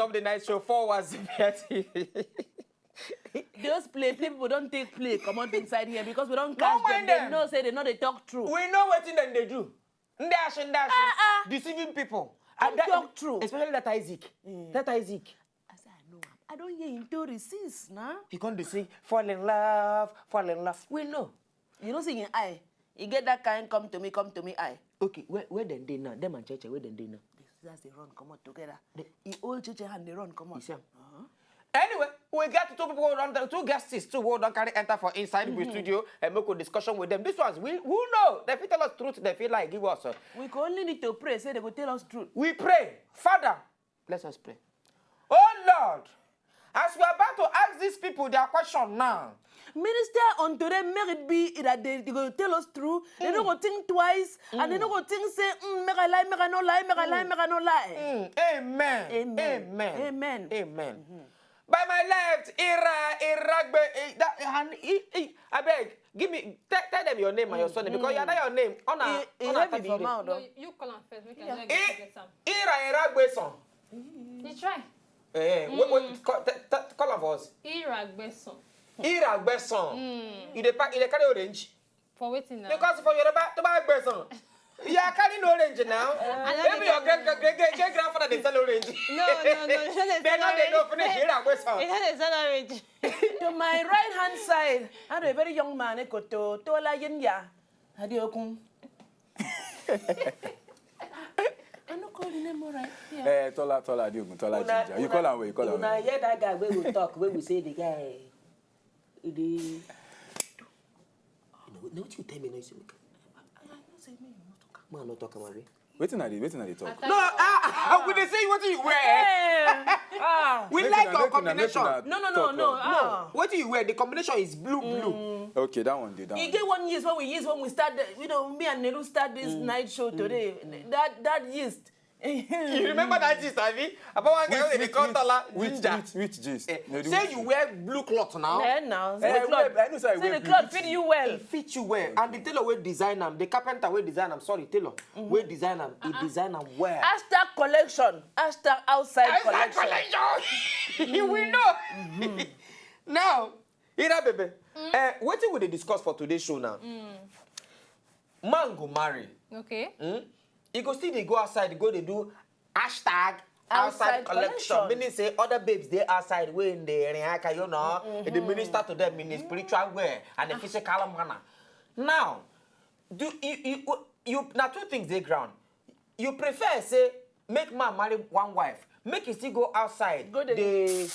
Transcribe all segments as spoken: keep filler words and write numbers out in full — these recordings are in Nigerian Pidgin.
Of the night show, four was Those play play people don take play comot inside here because we don Don't catch them. mind They them. Know say they no dey talk true. We know wetin dem dey do. Ndị asị, ndị asị. Ah, ah. Deceiving people. Don't And that- talk true. Especially that Isaac. That Isaac. I say I know am. I don hear him story since na. He come dey sing, fall in love, fall in love. We know. You know say him eye. He get that kind come to me, come to me eye. Okay, where, where dem dey now? Dem and Cheche, where dem dey now? They just dey run comot together. He hold Cheche hand dey run comot. You see am? Anyway, we get two people who don, two guests too who don carry enter for inside the studio and make a discussion with them. These ones, we who know? They fit tell us truth, they fit lie, give us. Uh, We go only need to pray say they go tell us truth. We pray, Father, let us pray. Oh Lord, as we are about to ask these people their question now, Minister on today, make it be that they, they go tell us true. They no go think twice, and they no go think say, mm, make I lie, make I no lie, make I lie, make I no lie. Mm, amen. Amen. Amen. Amen. Amen. By my left, Ira Iragbe. Eh, that, and, eh, eh, I beg, give me, tell, tell them your name and your surname because you are not your name. Honor, It, it honor heavy Tabi for name. mouth. No, Though. You call am first, make I Yeah. know Eh, get am. Ira Iragbe son. Mm. You try. Eh, wait, wait, call, t- t- call am for us. Iragbeson. Iragbe son. You dey pack, you dey carry orange. For wetin now? Because for Yoruba, to buy gbe son. You are carrying orange now. I don't Maybe think your great great great great grandfather dey sell orange. No, no, no. You know They know they know finish. Iragbe son. You know they sell orange. To my right hand side, I had a very young man, Ekoto, Tola Yenya, Adiokun. I no call the name alright. Yeah. Eh, Tola, Tola Adiogun, Tola Ginger. You call am well, you call am Una well. Hear that guy wey we talk, wey we say the guy, he dey. No, no, wetin you tell me now? You say make I, I no say make you no talk am. Make I no talk am, abi? Wetin I dey, wetin I dey talk? No, ah, ah, we dey say wetin you wear. Ah. We Make like una, your make una, make combination. una No, no, no, talk no. well. Ah. Wetin you wear? The combination is blue, blue. Okay, that one dey, that E one. Get one years when we use when we start, the, you know, me and Neru start this night show today. That that yeast. You remember that gist, abi? About one guy wey dey call Tola Which, Ginger. which, which gist? Eh, No, the say which you gist? Wear blue cloth now. Eh, now, Eh, the cloth. I know say I See wear the blue. Cloth fit you well. Fit you well, and the tailor wey design am, the carpenter wey design am, sorry, tailor wey design am, he design am well. Hashtag collection. Hashtag outside Outside collection. Collection. You will know. Now, Ira Bebe, eh, wetin we dey discuss for today's show now? Man go marry. Okay. Hmm? He go still dey go outside, go dey do hashtag Outside outside collection. Collection. Meaning say other babes dey outside wey dey rin aka, you know, dey minister to them in a spiritual way and a physical manner. Now, do you you, you na two things dey ground. You prefer say make man marry one wife, make he still go outside Go dey dey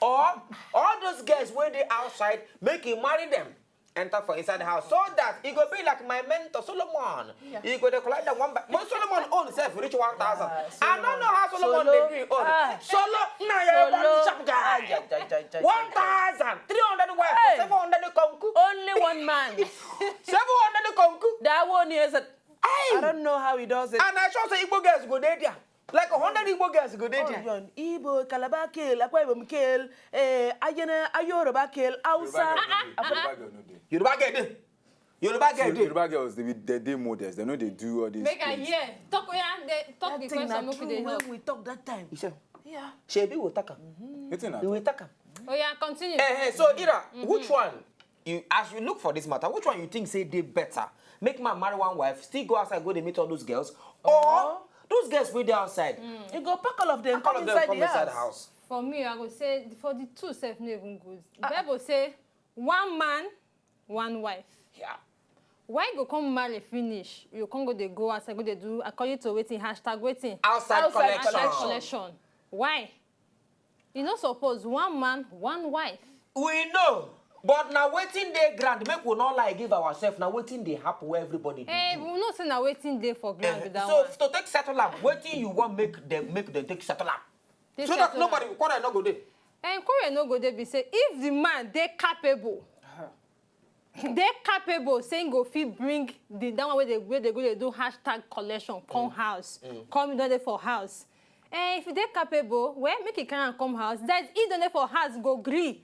or all those girls wey dey outside, make he marry them, enter for inside the house, so that e go be like my mentor Solomon. Yeah. He go dey collect them one by, but Solomon own self reach one thousand. Ah, I don't Solomon. know how Solomon Solo. Dey do it own. Ah. Solo na your Solo. Sharp guy. Ah, ja, ja, ja, ja, ja, One thousand three hundred wife, Hey. Seven hundred konku. Only one man. Seven hundred konku. That one is a, I Hey. Don't know how he does it. And I sure say Igbo girls go dey there. Like a hundred Igbo girls go dey Oh, there. Yon, Igbo, Calabar kale, Akwa Ibom kale, eh, Ayene, Ayoruba kale, Hausa. Yoruba girl no dey. Yoruba girl no dey. Yoruba girl dey. Yoruba girl So dey. Yoruba girls, they be, they dey modest. They know they do all these Make I things. Hear. Talk, oh yeah, they, talk That the thing na question, make we true dey when help. We talk that time. You see, Yeah. shebi we talk am. Wetin na We talk? Talk am. Oh yeah, continue. Eh, eh, so Ira, which one you, as you look for this matter, which one you think say dey better? Make man marry one wife, still go outside, go dey meet all those girls, or those girls wey dey outside? You go pack all of them, Pack all come of them inside come the inside the house. House. For me, I go say for the two self no even good. The Bible say one man, one wife. Yeah. Why you go come marry finish? You come go dey go outside, go dey do according to wetin hashtag wetin. Outside Outside collection. Outside collection. Why? You no suppose one man, one wife. We know, but na wetin dey ground, make we no lie give ourselves. Na wetin dey happen where everybody dey Eh, do. We know say na wetin dey for ground Eh, with that so one. To take settle am, wetin you wan make them, make them take settle am, Take so that settle am. Nobody quarrel no go dey. And quarrel no go dey be say if the man dey capable, dey capable say he go fit bring the that one wey dey wey dey go dey do hashtag collection come house, come don dey for house. And if he dey capable, well, make he carry am come house. That he don dey for house go gree.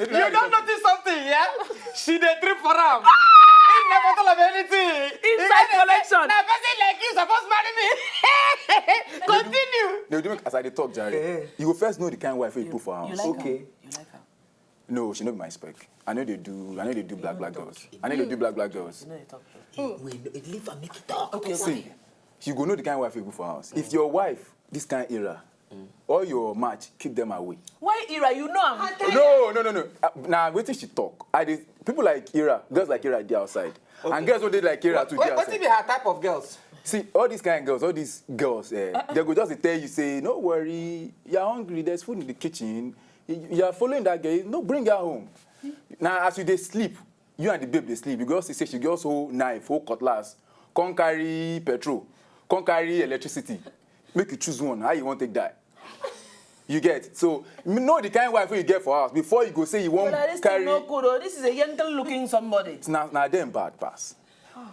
You don't notice something, yeah? She dey trip for am. He never tell am anything. Inside collection. Na person like you suppose marry me. Continue. No, do make as I dey talk, Jerry. You go first know the kind wife you put for house. You like Okay. Am. You like am. No, she no be my spec. I know they do. I know they do black black girls. I know they do black black girls. You know you talk. Wait, no, leave and make it talk. Okay, See, you go know the kind wife you put for house. If your wife, this kind era, All your match, keep them away. Why Ira? You know am. No, no, no, no. Uh, na wetin she talk. I dey people like Ira, girls like Ira dey outside. And girls wey dey like Ira too dey What, what outside. be her type of girls? See, all these kind of girls, all these girls, eh, they go just dey tell you say, no worry, you're hungry, there's food in the kitchen. You, you are following that girl, no, bring her home. Now, as you dey sleep, you and the babe dey sleep, you go see say she go just hold knife, hold cutlass, come carry petrol, come carry electricity. Make you choose one, how you wan take die. You get? So, m- know the kind wife wey you get for house before you go say you wan But this carry. Thing no good. Oh, this is a gentle looking somebody. Na na dem bad pass.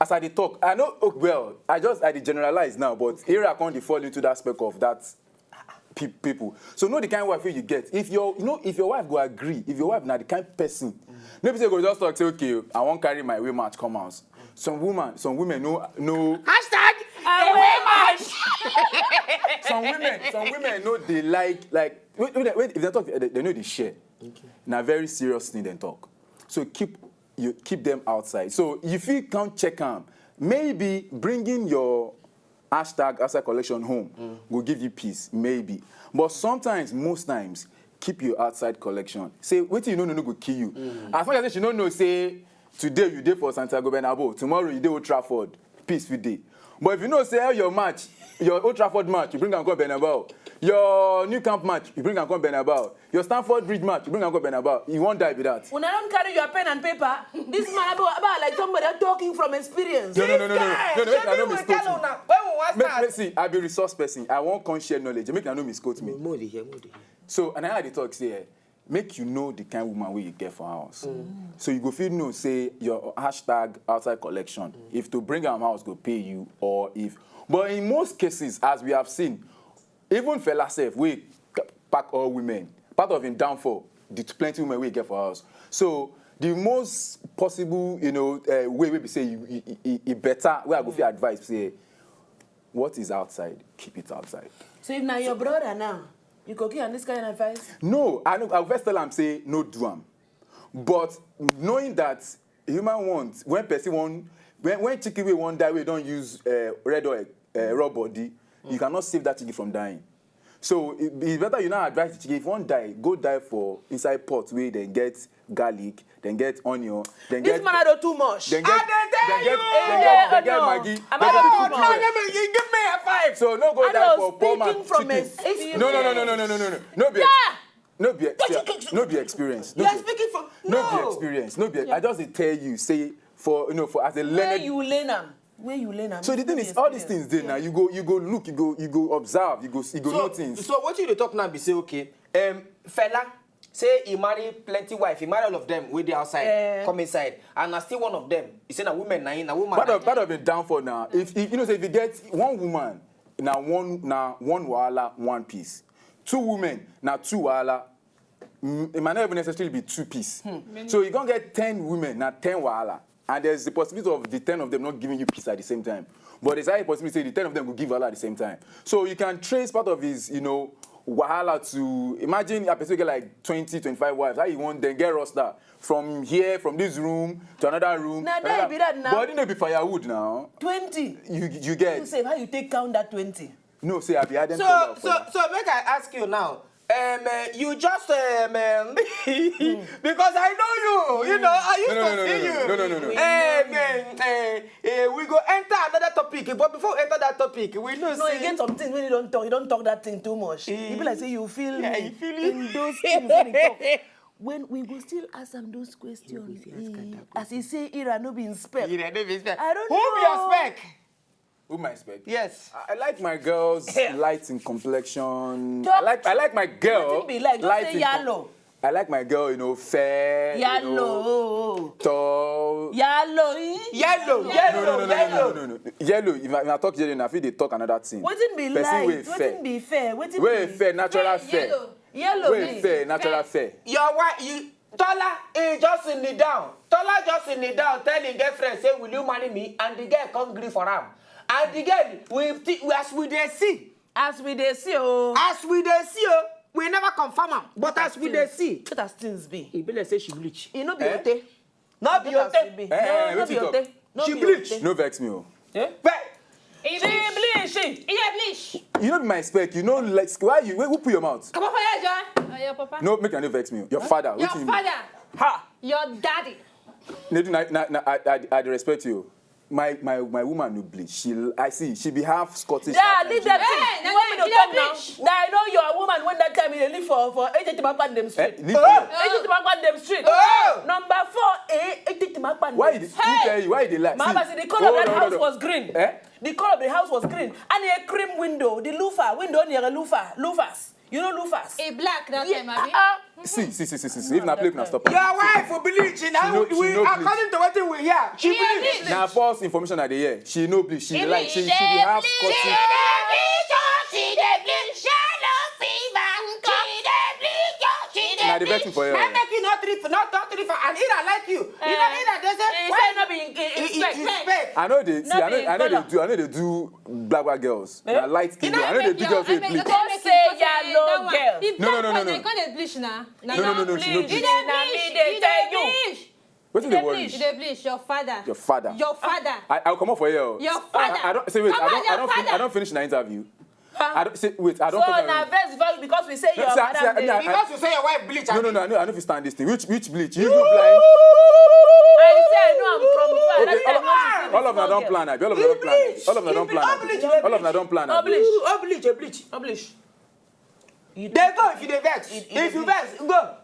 As I dey talk, I know, oh, well, I just I dey generalize now, but Ira come dey fall into that spec of that pe- people. So know the kind wife wey you get. If your you know if your wife go agree, if your wife na the kind person, no be say you go just talk say, okay, I wan carry my away match come house. Some woman, some women no no. Hashtag away match. Some women, some women no dey like like wait, wait, wait, if they talk, they, they no dey share. Na very serious thing dem talk. So keep you keep them outside. So if you come check am, maybe bringing your hashtag outside collection home go give you peace, maybe. But sometimes, most times, keep your outside collection. Say wetin you no know no go kill you. As much as she no know say today you dey for Santiago Bernabeu, tomorrow you dey Old Trafford, peace fit dey. But if you know say all your match, your Old Trafford match, you bring am come Bernabeu. Your Nou Camp match, you bring am come Bernabeu. Your Stamford Bridge match, you bring am come Bernabeu. You wan die be that. When I don't carry your pen and paper, this man about, about like somebody talking from experience. No, no, no, no, no, no, no, no, make I no Shebi we misquote tell you. una when we wan Make, start. make, see, I be resource person. I wan come share knowledge. Make una no misquote me. Mo dey hear, mo dey hear. So, and I had the talk say, eh, make you know the kind woman wey you get for house. So you go fit know say your hashtag outside collection. If to bring am house go pay you or if, but in most cases, as we have seen, even Fela sef wey pack all women, part of him downfall, the plenty women wey he get for house. So the most possible, you know, uh, way wey be say e e- e- e better, wey I go fit advise be say, what is outside, keep it outside. So if na your brother now, you go give am this kind of advice. No, I no. I first tell am say no do am, but knowing that human want when person wan when when chicken wey wan die wey don use uh, red oil uh, rub body, you cannot save that chicken from dying. So e e better you now advise the chicken if you wan die, go die for inside pot wey dem get garlic, dem get onion, dem This get man I do too much. dem I get dey tell dem get you. dem get dem get No, Maggi. I'm Dem go not fit too cook much. well. Give me, give me a five. So no go I die know, for poor man speaking from chicken. experience. No, no, no, no, no, no, no, no, no. No be Yeah. no be no be experience. No You be are speaking from no be no. experience. No be. I just dey tell you say for you know for as a Where learned. You learn am. Where you learn am. So the thing is, all these things dey now. You go you go look, you go you go observe, you go you go know So, things. So what you dey talk now be say okay, um, Fela say he marry plenty wife, he marry all of them wey dey outside, Eh. come inside, and na still one of them. He say na women na him, na woman. Part Na of part of the downfall now. If, if you know say if you get one woman, na one na one wahala, one peace. Two women, na two wahala. Mm, it might not even necessarily be two peace. So you gonna get ten women, na ten wahala. And there's the possibility of the ten of them not giving you peace at the same time. But there's a high possibility say the ten of them will give wahala at the same time. So you can trace part of his, you know, wahala to imagine a person get like twenty, twenty-five wives. How you want them get roster from here, from this room to another room. Na another- die be that now. But it no be firewood now. Twenty. You you get You say how you take count that twenty. No say I be adding So, so, so make I ask you now. Um, uh, you just um, um, because I know you, you know, I used No, no, to no, see no, you. no, no, no, no, no. Um, um, uh, uh, we go enter another topic, but before we enter that topic, we know. No, say, you get something when you don't talk. You don't talk that thing too much. You be like say you feel Yeah, me you feel it. In those things when you talk. When we go still ask am those questions, eh, as he say, Ira no be inspect. You know, no be spec. I don't Who know. Be your spec? Who my spec? Yes. I I like my girls light in complexion. I Talk like I like my girl Wetin be like? Just light say in com- yellow. I like my girl, you know, fair, you know, Yellow. tall. Yellow. Eh? Yellow, No, yellow, no, no, no, no, yellow. no, no, no, no. Yellow. If I, if I talk yellow, I feel they talk another thing. Wetin be Person light? wey fair. Wetin be fair? Wetin Wey be fair, natural Wey fair. Yellow. Yellow. Wey Be. Fair, natural fair. Your wife, you, Tola, he just kneel down. Tola just kneel down, tell him girlfriend say, "Will you marry me?" And the girl come gree for am. And the girl, we, thi- we as we dey see, As we dey see, oh. As we dey see, oh, we never confirm am. But as we dey see, Look at as things be. e be like say she bleach. E no be Eh? Ote. No be Look as e Ote. be. Eh, eh, No, no wetin be talk? Ote. No She be bleach. Ote. No vex me, oh. Eh? But He She bleach. You dey bleach. You no be my spec. You no like why you who put your mouth? Come up here, John. Uh, your papa. No, make I no vex me. Your father. Your wetin- father. Ha! Your daddy. Nedu, na, na, na, I, I, I dey respect you. My my my woman no bleach. She I see she be half Scottish. Yeah, half leave Nigerian. that thing. Hey, You want me no, to no, talk no, now? bitch. Now I know your woman when that time you dey live for for eighty Timakpan dem Eh, street. leave her. Eighty Timakpan dem street. Number four A, eighty Timakpan. Why you dey who tell you why you dey lie? Mama See, say the color of hold that on, house hold on. Was green. Eh? The color of the house was green. And a cream window. The loofah window near the loofah loofahs. You know loofahs. A black that time, abi. Ah, See see see see see see. If na play, na stop. Your wife will bleach. Now no- we, she no bleach. According to what we hear, she Yeah, bleach. bleach. Na false information I dey hear. She no bleach. She like she she be bleach. half Scottish. She dey bleach, oh, she dey bleach, yellow fever, come. She dey bleach, oh, she dey Na the bleach. Betty for Now here. Make you not trip, not not trip, and Ira like you. Ira, Ira, they say He why say no be in- in- He- he- inspect. Inspect. I know they see. No I know. be I know they color. do. I know they do black black girls. Na light skin You girl. I know, know they make do your- girls wey make bleach. your- Don't say yellow girl. If No, no, that no, one, no, they no. gonna bleach now. No, no, no, no, she no bleach. You dey bleach. Me dey tell you. Wetin dey worry bleach. You dey bleach. Your father. Your father. Your father. I I will come up for here. Oh. Your father. I, I don't say wait. Come I on, don't your I don't fin- father. I don't finish the interview. I don't say wait. I don't. So talk na about- vex vex because we say your See, see, father see, I mean, I- Because you say your wife bleach. No no no. I know. I know if you stand this thing. Which which bleach? You you blind. I say I know I'm from far. Okay, That's why I all, know all of this na don girl. plan abi. All of na don plan abi. All of na don plan abi. All of na don plan abi. Oblish. Oh bleach, oh bleach. Oblish. They go if you dey vex. If you vex, go.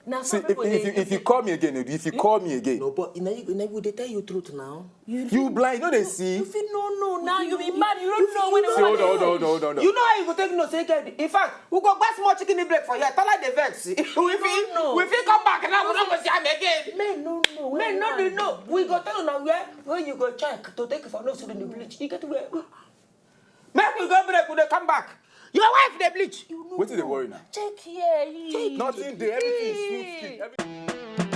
Now See some if, people if dey. you if you call me again, if you call me again. No, but you know, you know, they tell you truth now. You blind. You no dey see. You fit no know now. You be mad. You don't know when. See, hold on, hold on, hold on, hold on. You know how you go take no say girl. In fact, we go buy small chicken break for here. Tell her the vex. We fit know. We fit come back now. We no go see am again. Men no know. Men no dey know. We go tell una where where you go check to take for no see the bleach. You get where. Make we go break. We dey come back. Your wife dey bleach. Wetin dey worry now? Check here. Nothing dey. Everything is smooth skin. Everything.